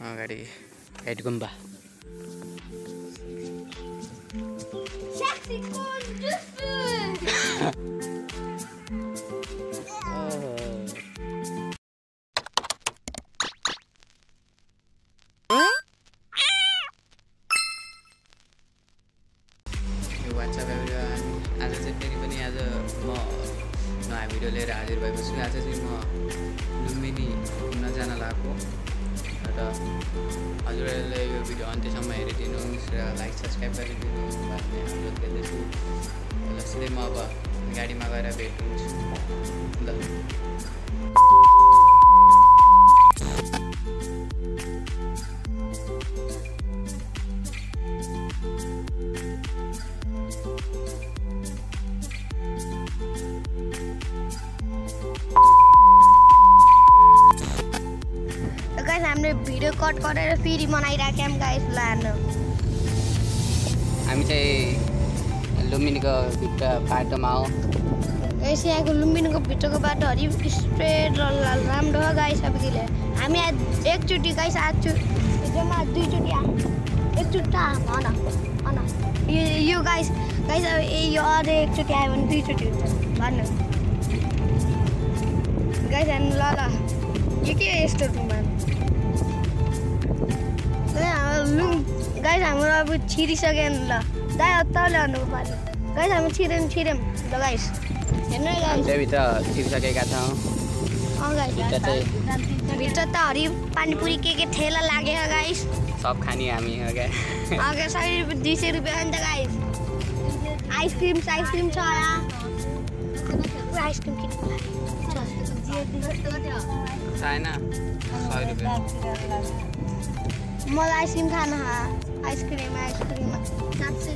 अगाडि हेड गुम्बा WhatsApp everyone आज चाहिँ फेरि पनि आज म नयाँ भिडियो लिएर हाजिर भएको छु। आज चाहिँ म लुम्बिनी घुम्न जान लागेको र हजुरहरूले यो भिडियो अन्त्यसम्म हेरिदिनुहोस् र लाइक सब्सक्राइब गरिदिनु भन्ने अनुरोध गर्दछु। ल सिधै म अब गाडीमा गएर भेट हुन्छु। ल हामीले भिडियो कट गरेर फेरि बनाइराख्यौँ गाइस। लानु हामी चाहिँ लुम्बिनीको भित्र बाटोमा हो गाइस। यहाँको लुम्बिनीको भित्रको बाटो हरि स्ट्रेट र राम्रो हो गाइस। सबैले हामी एकचोटि गाइस आज जम्मा दुईचोटि एकचोटि भन भन यो गाइस गाइस अब यो अझै एकचोटि आयो भने दुईचोटि हुन्छ भन्नु गाइस। हामी ल यो के यस्तो रुममा गाइस हाम्रो अब छिरिसक्यो नि। ल दाइ तल ल्याउनु पर्यो गाइस। हामी छिर्यौँ ल गाइस। हेर्नु गाइस भित्र छिरिसकेका छौँ। गाइस भित्र त हरि पानीपुरी के ठेला लाग्यो गाइस। सब खाने हामी हो क्या। 100 रुपियाँ हो नि त गाइस। आइसक्रिम छ यहाँ आइसक्रिम किन्नु छैन 100 रुपियाँ। मलाई आइसक्रिम खाना आइसक्रिम 700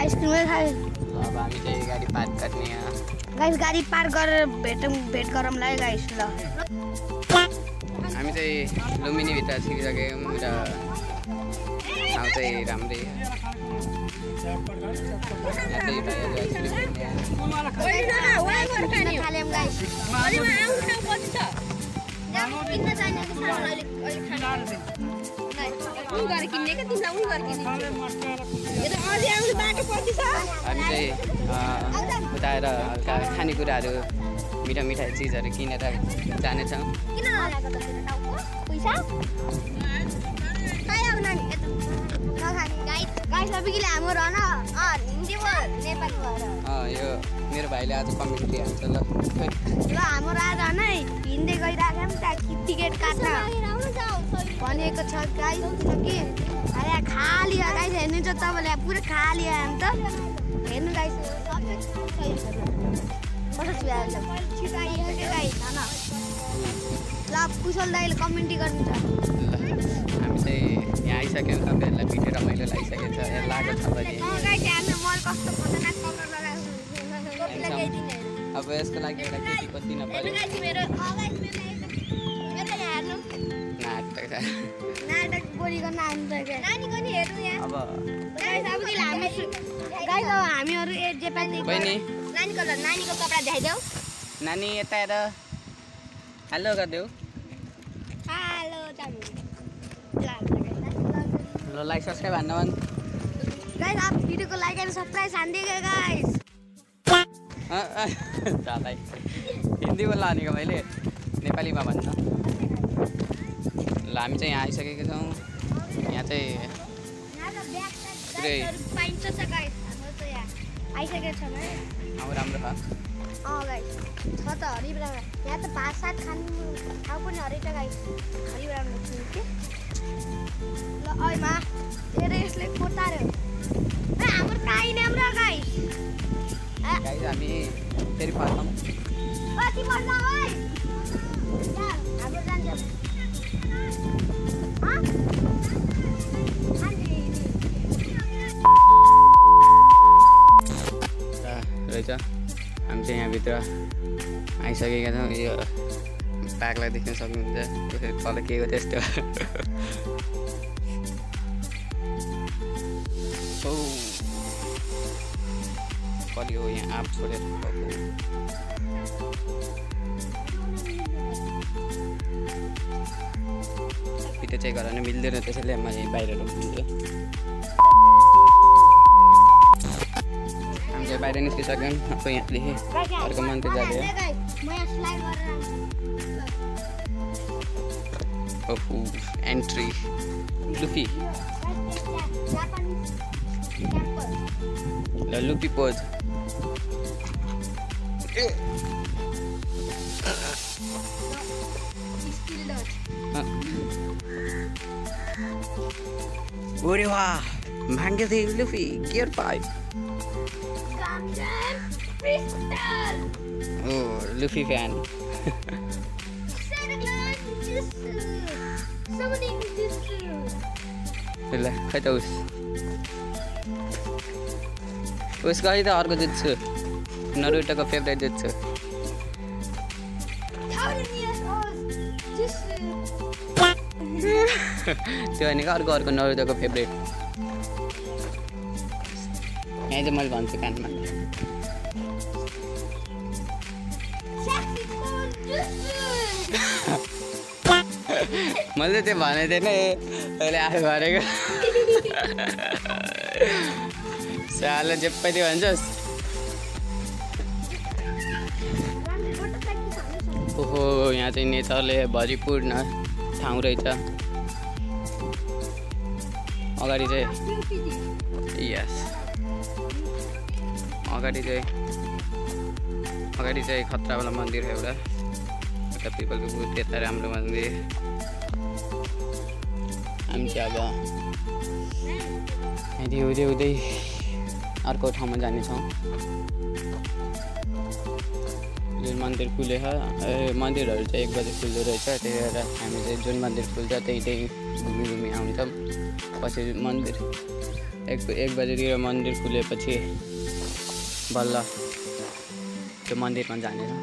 आइसक्रिमै खायो। अब हामी चाहिँ गाडी पार्क गर्ने गाइस। गाडी पार्क गरेर भेट गरौँला है गाइस। ल हामी चाहिँ लुम्बिनीभित्र छिरिसक्यौँ र ठाउँ चाहिँ राम्रै। हामी चाहिँ उताएर हल्का खानेकुराहरू मिठा मिठा चिजहरू किनेर जानेछौँ। यो मेरो भाइले आज कमेन्ट दिइहाल्छ। ल हाम्रो आज नै हिँड्दै गइरहेको त्यहाँ टिकट काट्न भनेको छ गाइस। कि अरे खाली हो गाइस। हेर्नु चाहिँ तपाईँले पुरै खाली हो हामी त हेर्नु गाइस। ल कुशल दाइले कमेन्ट गर्नु छ। हामी चाहिँ यहाँ आइसक्यौँ। तपाईँहरूलाई भिडियो रमाइलो लागिसकेको छ लागेको छ भने अब यसको लागि एउटा केटी दिन पर्यो। हामीहरू नानीको कपडा देखाइदेऊ। नानी यता हेर हेलो गरिदेऊ। ल लाइक सब्सक्राइब हान्नु मन गाइस। आप वीडियो को लाइक एंड सब्सक्राइब हान्दिएगा गाइस। दालाई हिन्दी बोल्न भनेको मैले नेपालीमा भन्न। ल हामी चाहिँ यहाँ आइसकेका छौँ। यहाँ चाहिँ पुरै पाइन्छ छ गाइस। हाम्रो त यहाँ आइसकेको छ है। राम्रो छ गाइस। छ त हरिब्राम यहाँ त भात सात खानु ठाउँ पनि हरि छ गाइस। हरिब्राम के ल अहिले धेरै यसले कोतार्यो हाम्रो काहीँ राम्रो गाइस। गाइस हामी फेरि फर्कौँ। कति पर्छ है हाम्रो जान्छ रहेछ। हामी चाहिँ यहाँभित्र आइसकेका छौँ। यो पागलाई देख्न सक्नुहुन्छ। तल के हो त्यस्तो। कति हो यहाँ आप छोडेर भिडियो चाहिँ गराउन मिल्दैन, त्यसैले म यही बाहिर रोकिदिन्छु। हामी चाहिँ बाहिर निस्किसक्यौँ। अब यहाँदेखि अर्को मन्दिर जाँदै हो। एन्ट्री लुफी ल लुफी पोज। अरे वाह, भाग्य थिए लुफी गियर 5। ओ लुफी फ्यान। ल खै त उसको अहिले त अर्को जित्छु, नरुटोको फेभरेट जित्छु। त्यो भनेको अर्को नरुटोको फेभरेट। यहाँ चाहिँ मैले भन्छु कानमा। मैले त्यो भनेको थिएन, अहिले आफै भनेको। साला जे पनि भन्छस्। ओहो, यहाँ चाहिँ नेचरले भरिपूर्ण ठाउँ रहेछ। अगाडि चाहिँ यस, अगाडि चाहिँ खतरावाला मन्दिर हो एउटा। यता पिपलको बुथ, यता राम्रो मन्दिर। हामी चाहिँ अब यहाँदेखि हुँदै अर्को ठाउँमा जानेछौँ। जुन मन्दिर खुलेछ, मन्दिरहरू चाहिँ 1 बजे खुल्दो रहेछ। त्यही भएर हामी चाहिँ जुन मन्दिर खुल्छ त्यही घुमी आउँछौँ। पछि मन्दिर 1 बजेतिर मन्दिर खुलेपछि बल्ल त्यो मन्दिरमा जानेछौँ।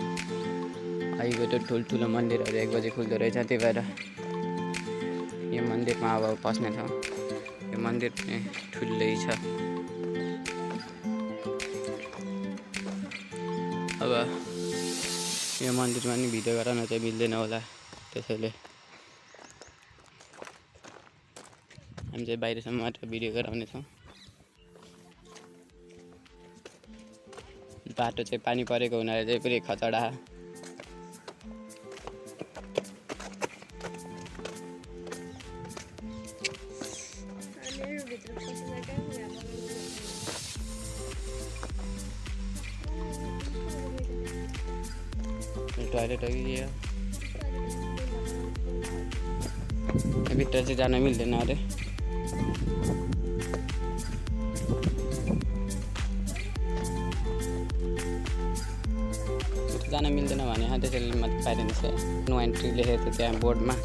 अहिले त ठुल्ठुलो मन्दिरहरू 1 बजे खुल्दो रहेछ। त्यही भएर यो मन्दिरमा अब पस्नेछौँ। यो मन्दिर पनि ठुलै छ। अब यो मन्दिरमा नि भिडियो गराउन चाहिँ मिल्दैन होला, त्यसैले हामी चाहिँ बाहिरसम्म मात्र भिडियो गराउनेछौँ। बाटो चाहिँ पानी परेको हुनाले चाहिँ पुरै खचडा। टॉयलेट है भित्र चाहिँ जान मिल्दैन अरे। जान मिल्दैन भने त्यसैले मात्रै बाहिर निस्के। नो एन्ट्री लेखेको थियो त्यहाँ बोर्डमा।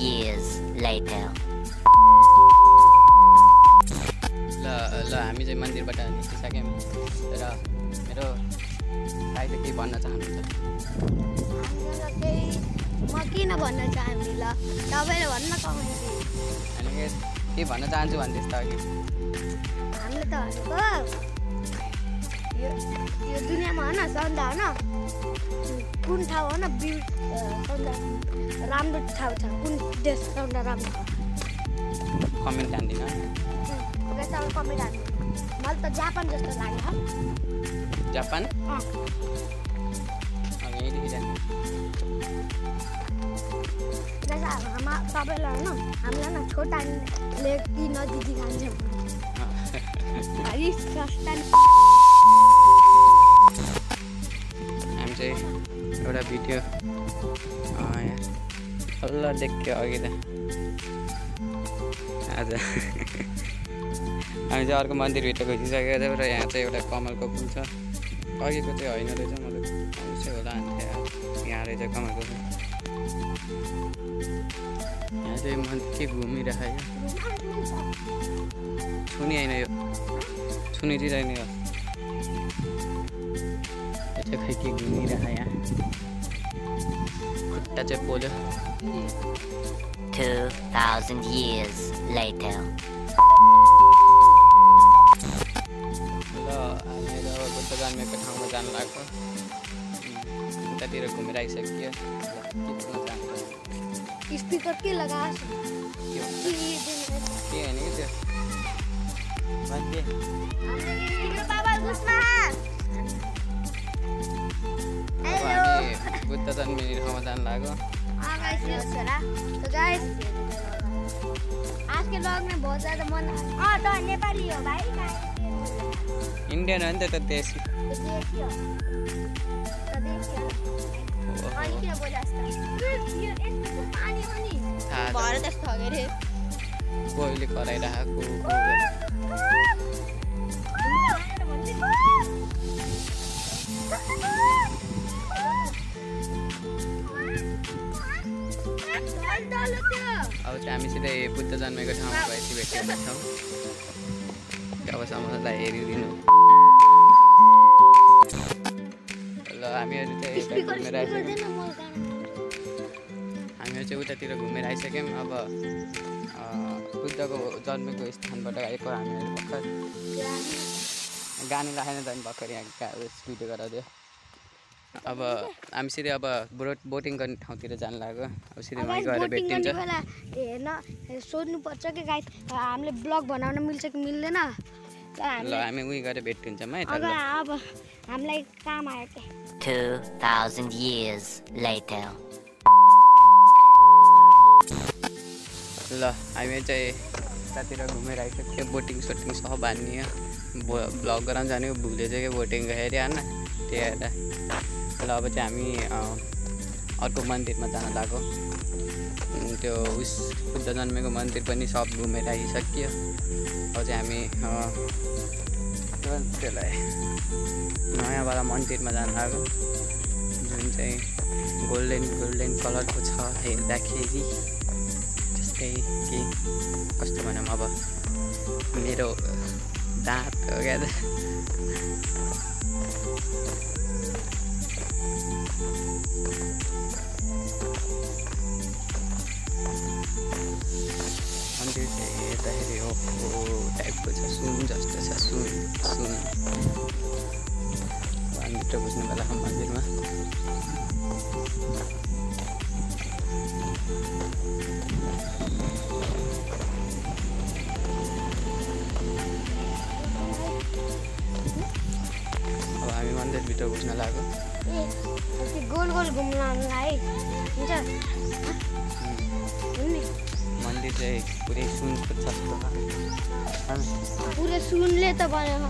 years later. ल हामी चाहिँ मन्दिरबाट निस्किसक्यौँ। र मेरो दाइले केही भन्न चाहनुहुन्छ? म किन भन्न चाहन्छु? ल तपाईँले भन्न कमेन्ट। अनि के भन्न चाहन्छु भन्दैछ त अघि? हामीले त भनेको यो दुनियाँमा होइन सन्दा होइन कुन ठाउँ होइन सन्दा राम्रो ठाउँ छ, कुन देश सन्दा राम्रो छ? कमेन्ट हान्दिनँ। कमेन्ट हान्नु। मलाई त जापान जस्तो लाग्यो। जापान? अब यहीँदेखि जाने। सबैलाई होइन हामीलाई न छोटा लेकी नजिक खान्छौँ। हामी चाहिँ एउटा भिडियो हल्ला देख्यो अघि त आज हामी चाहिँ अर्को मन्दिरभित्र घुसिसकेको थियौँ र यहाँ चाहिँ एउटा कमलको फुल छ। अघिको चाहिँ होइन रहेछ, मतलब अवश्य होला अन्त्य यहाँ रहेछ कमलको फुल। यहाँ चाहिँ मन के घुमिरहेको छुनी होइन यो छुनी दिँदैन यो चाहिँ खै के घुमिरहेको यहाँ खुट्टा चाहिँ पोल्यो। 2000 years later. हामीहरू अब बुद्ध जन्मेको ठाउँमा जानु लाग्यो उतातिर घुमेर आइसक्यो ल के बोल्न चाहन्छ स्पिकर के लगास के होइन कि त्यो मान्छे बाबा गुस्मा अब हामी बुद्ध जन्मिने ठाउँमा जानु लाग्यो तो गाइस आज के ब्लॉग में बहुत ज़्यादा मन तो नेपाली हो भाई इन्डियन हो नि त त्यो देशी कोहीले कराइरहेको अब चाहिँ हामी सिधै बुद्ध जन्मेको ठाउँमा भएपछि भेट्ने छौँ जबसम्मलाई हेरिदिनु ल हामीहरू चाहिँ घुमेर आइसक्यौँ हामीहरू चाहिँ उतातिर घुमेर आइसक्यौँ अब बुद्धको जन्मेको स्थानबाट आएको हामीहरू भर्खर गानी राखेन त भर्खर यहाँ भिडियो गराउँदै अब हामी सिधै अब बोटिङ गर्ने ठाउँतिर जानु लाग्यो अब सिधै वहीँ गएर भेटिन्छ हेर्न सोध्नुपर्छ कि गाइस हामीले ब्लग बनाउन मिल्छ कि मिल्दैन ल हामी उहीँ गएर भेट हुन्छौँ है अब हामीलाई काम आयो के 2000 years later. ल हामी चाहिँ यतातिर घुमेर आइसक्यो बोटिङ सोटिङ सब हान्ने ब्लग गराउनु जाने भुलेछ कि बोटिङ हेऱ्यो होइन त्यही हेर्दा ल अब चाहिँ हामी अर्को मन्दिरमा जान लाग्यो त्यो उस बुद्ध जन्मेको मन्दिर पनि सब घुमेर आइसक्यो अब चाहिँ हामी त्यसलाई नयाँवाला मन्दिरमा जान लाग्यो जुन चाहिँ गोल्डन कलरको छ हेर्दाखेरि जस्तै कि कस्तो भनौँ अब मेरो दाँत हो क्या मन्दिर चाहिँ हेर्दाखेरि हो टाइपको छ सुन जस्तो छ सुन भित्र बुझ्नु बेलाको मन्दिरमा अब हामी मन्दिरभित्र बुझ्न लाग्यो गोल घुम्नलाई हुन्छ मन्दिर चाहिँ पुरै सुनको जस्तो पुरै सुनले त बनाएको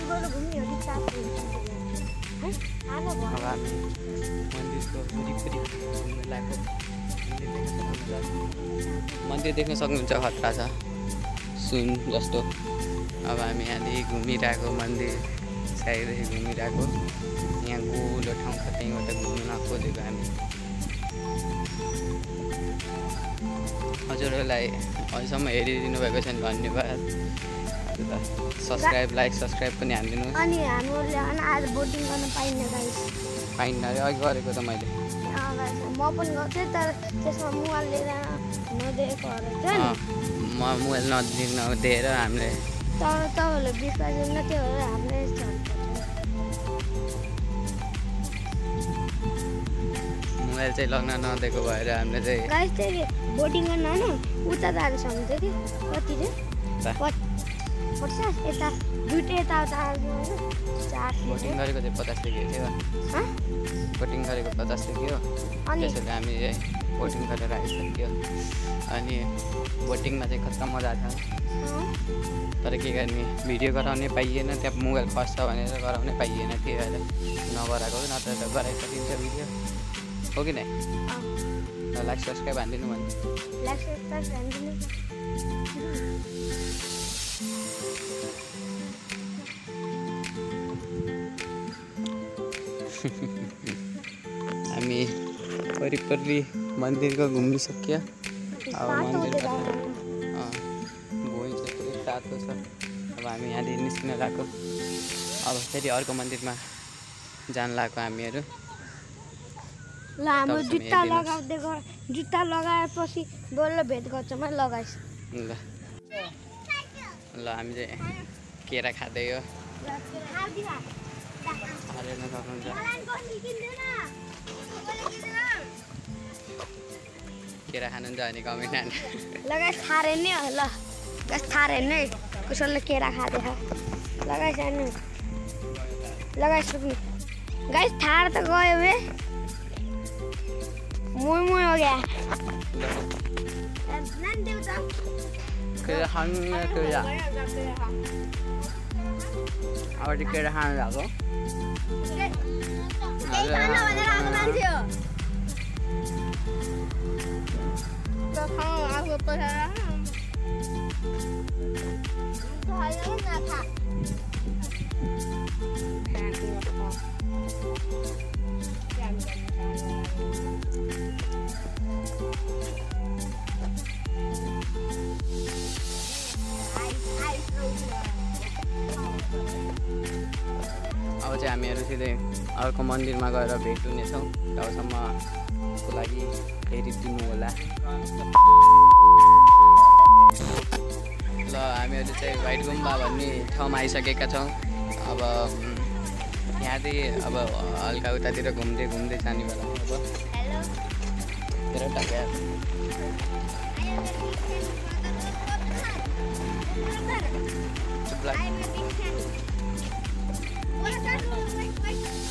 गोल घुम्ने हो अब हामी मन्दिरको वरिपरि घुम्न लाग्यो मन्दिर देख्न सक्नुहुन्छ खतरा छ सुन जस्तो अब हामी यहाँदेखि घुमिरहेको मन्दिर साइडदेखि घुमिरहेको यहाँ गोलो ठाउँ छ त्यहीँबाट घुम्न खोजेको हामी हजुरहरूलाई अहिलेसम्म हेरिदिनु भएको छ भने धन्यवाद सब्सक्राइब लाइक सब्सक्राइब पनि हानिदिनु अनि हामीले आज बोटिङ गर्न पाइन्न गाइस पाइन्न अरे अघि गरेको त मैले म पनि गर्थेँ तर त्यसमा मोबाइल लिएर नदिएको रहेछ म मोबाइल नदिएर हामीले तर तपाईँहरूले विश्वास गर्न त्यो भएर हामीले मोबाइल चाहिँ लग्न नदिएको भएर हामीले चाहिँ गाइस चाहिँ बोटिङ गर्न होइन उता जाँदैछ हुन्छ कि कति चाहिँ 50 यता दुइटै यताउता बोटिङ गरेको चाहिँ 50 रुपियाँ थियो बोटिङ गरेको 50 रुपियाँ त्यसैले हामी बोटिङ गरेर आइसक्यो अनि बोटिङमा चाहिँ कस्तो मजा छ तर के गर्ने भिडियो गराउनै पाइएन त्यहाँ मोबाइल खस्छ भनेर गराउनै पाइएन त्यही भएर नगराएको नत्र त गराइसकिन्छ भिडियो हो कि नै लाइक सब्सक्राइब हानिदिनु भने लाइक सब्सक्राइब हानिदिनु हामी वरिपरि मन्दिरको घुमिसक्यो अब मन्दिरबाट भुइँ चाहिँ पुरै तातो छ अब हामी यहाँदेखि निस्किन लागेको अब फेरि अर्को मन्दिरमा जान लागेको हामीहरू ल हाम्रो जुत्ता लगाएपछि बल्ल भेट गर्छ मैले लगाइस् ल ल हामी चाहिँ केरा खाँदै हो हेर्न सक्नुहुन्छ केरा खानुहुन्छ भने कमेन्ट हाल्नु लगाइस् थारे नि ल गाइस थारे नि कसैले केरा खाँदैछ लगाइस् हान्नु लगाइस् गाइस थार त गयो बे मुई हो गया नन देऊ त केरा खानु केरा अब चाहिँ केरा खानु लाग्यो अब चाहिँ हामीहरू सिधै अर्को मन्दिरमा गएर भेट हुनेछौँ तबसम्मको लागि फेरि दिनु होला ल हामीहरू चाहिँ व्हाइट गुम्बा भन्ने ठाउँमा आइसकेका छौँ अब यहाँदेखि अब हल्का उतातिर घुम्दै जाने बेला अब धेरै टाका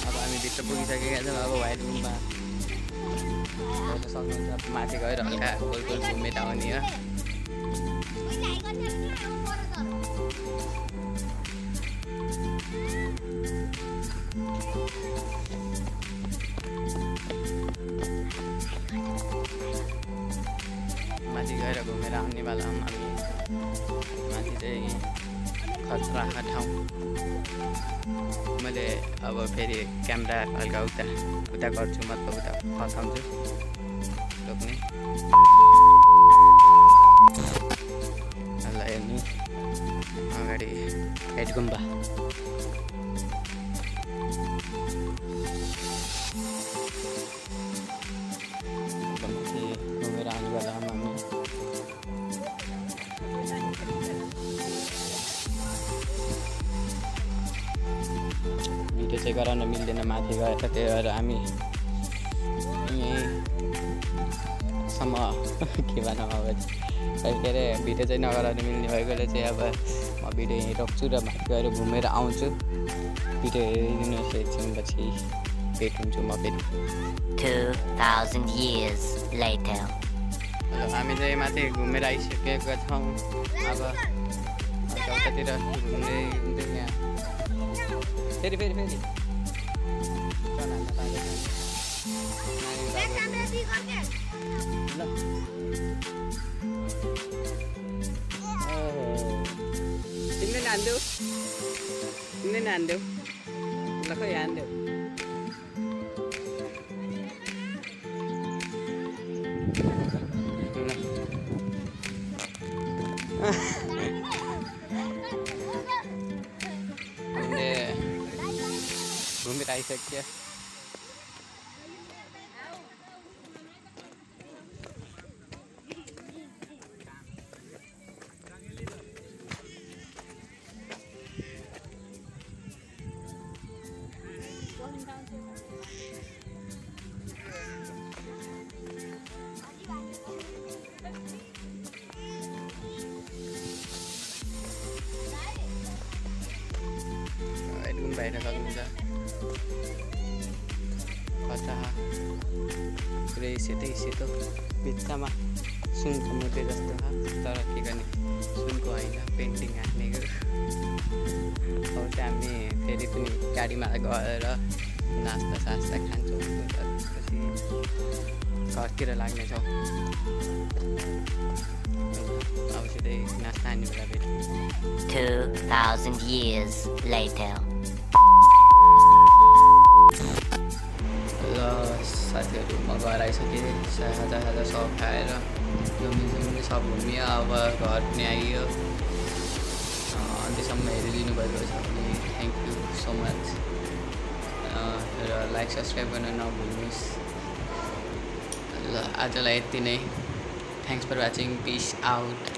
अब हामी भित्र पुगिसकेका छौँ अब व्हाइट गुम्बा सक्नुहुन्छ माथि गएर हल्का गोल घुमेर आउने हो माथि गएर घुमेर आउने बेला हामी माथि चाहिँ खतरा ठाउँ मैले अब फेरि क्यामेरा हल्का उता गर्छु मतलब उता फर्काउँछु रोक्ने ल हेर्नु अगाडि व्हाइट गुम्बा घुमेर आउने बेलामा हामी भिडियो चाहिँ गराउन मिल्दैन माथि गएर त्यही भएर हामी यहीँसम्म के भनौँ अब के अरे भिडियो चाहिँ नगराउनु मिल्ने भएकोले चाहिँ अब म भिडियो यहीँ रोक्छु र माथि गएर घुमेर आउँछु भिडियो हेरिदिनुहोस् एकछिनपछि भेट हुन्छु म फेरि 2000 years later. हामी चाहिँ माथि घुमेर आइसकेका छौँ अब उतातिर घुम्दै यहाँ फेरि तिमीले हान्देऊ ल खै हान्देऊ हामीले घुमेर आइसक्यो हेर्न सक्नुहुन्छ कता पुरै सेतो बिचमा सुनको मूर्ति जस्तो छ तर के गर्ने सुनको होइन पेन्टिङ हानेको अब चाहिँ हामी फेरि पनि गाडीमा गएर नास्ता खान्छौँ त्यसपछि घरतिर लाग्नेछौँ अब सिधै नास्ता हान्ने बेला भेट्यौँ 2000 years later. ल साथीहरू म घर आइसकेँ खाजा सब खाएर जम्मी सब घुमियो अब घर पनि आइयो अन्त्यसम्म हेरिदिनु भएको छ भने थ्याङ्क यू सो मच। र लाइक सब्सक्राइब गर्न नभुल्नुहोस्। ल आजलाई यति नै। Thanks for watching. Peace out.